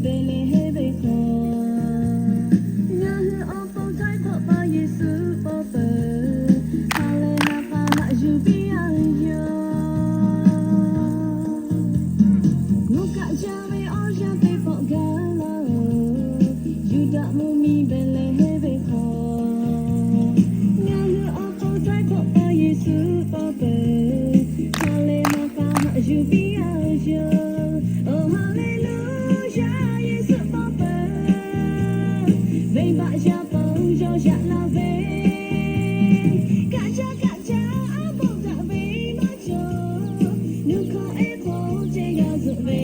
Behˍlehˍhehnˍ ve hk'aw, ngaˬ hui awˬ pon htaiˍ hk'awꞈ pa Yeˍsuˆ paw peuˬ. Haˍ lehˬ ha k'a haꞈ yuˬ piˇ a ve yoˬ. Mvuhˇ kaˆ jaˇ ve awˬ yanˇ teˇ pawˆ gaˬ laˇ-oˬ, Yuˇdaꞈ mvuhˇmiˬ Behˍlehˍhehnˍ ve hk'aw. Ngaˬ hui awˬ pon htaiˍ hk'awꞈ pa Yeˍsuˆ paw peuˬ. Haˍ lehˬ ha k'a haꞈ yuˬ piˇ a ve yoˬ. Oˬ, Haˍleˍluˇyaˇ, Yeˍsuˆ paw peuˬ. Venˇbaˆ yaˇ pon yawˇ yaꞈ la ve, kaˆ jaˇ kaˆ jaˇ a bon daꞈ ve maˇ cawˬ. Nuˇ hkawˇ ehˉ hk'aw ceh g'a zuhꞈ ve